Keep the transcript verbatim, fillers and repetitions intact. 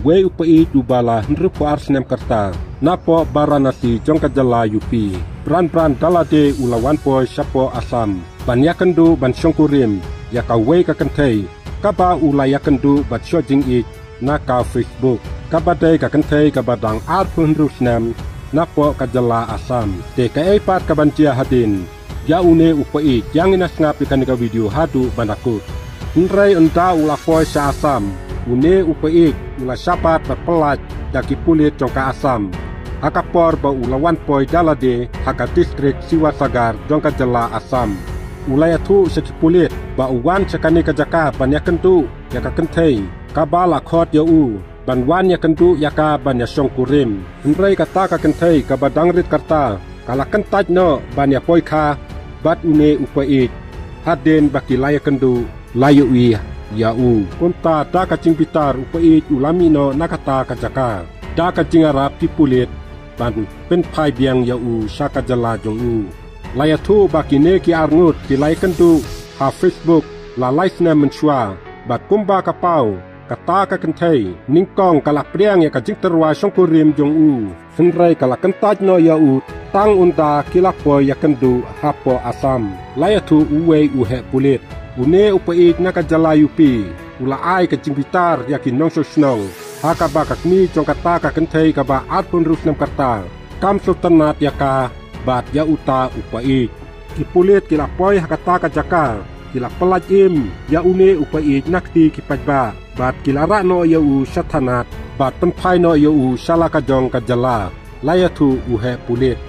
Wei u paid uba la hynriewphew ar snem ka rta napoh Varanasi jong ka jylla U P, Pran Pran Dalade, u la wan poi shapoh Assam ban ïakynduh ban shongkurim ïa kawei ka kynthei kaba u la ïakynduh bad shoh jingïeit na ka Facebook, kaba dei ka kynthei kaba dang arphew hynriew snem napoh ka jylla Assam. Te kaei pat kaban jia hadien ïa une u paid? Ïa ngin ïa sngap ïa kane ka video haduh ban da kut. Hynrei ynda u la poi sha Assam, une u paid u la shapat bad pyllait da ki pulit jong ka Assam ha ka por ba u la wan poi Dalade ha ka district Sivasagar jong ka jylla Assam. U la ïathuh sha ki pulit ba u wan sha kane ka jaka ban ïakynduh ïa ka kynthei kaba la khot ïa u ban wan ïakynduh ïa ka ban ïashongkurim. Hynrei kata ka kynthei kaba dang rit ka rta ka la kyntait noh ban ïapoi kha bad une u paid hadien ba ki la ïakynduh, la ïohi ïa u. Kumta da ka jingbitar u paid u la mih noh na kata ka jaka da ka jingïarap ki pulit ban pynphai biang ïa u sha ka jylla jong u. La ïathuh ba kine ki arngut ki la ïakynduh ha Facebook la lai snem mynshuwa, bad kumba ka paw, kata ka kynthei nyngkong ka la pdiang ïa ka jingtyrwa shongkurim jong u, hynrei ka la kyntait noh ïa u tang ynda ki la poi ïakynduh hapoh Assam, la ïathuh uwei u heh pulit. Une u paid na ka jylla U P u la ai ka jingbitar ïa ki nongshong shnong ha kaba ka kmie jong kata ka kynthei kaba arphew hynriew snem ka rta kam sngewtynnad ïa ka bad ïa uta u paid. Ki pulit ki la poi ha kata ka jaka, ki la pyllait im ïa une u paid na kti ki paidbah bad ki la rah noh ïa u sha thana bad pynphai noh ïa u sha la ka jong ka jylla, la ïathuh u heh pulit.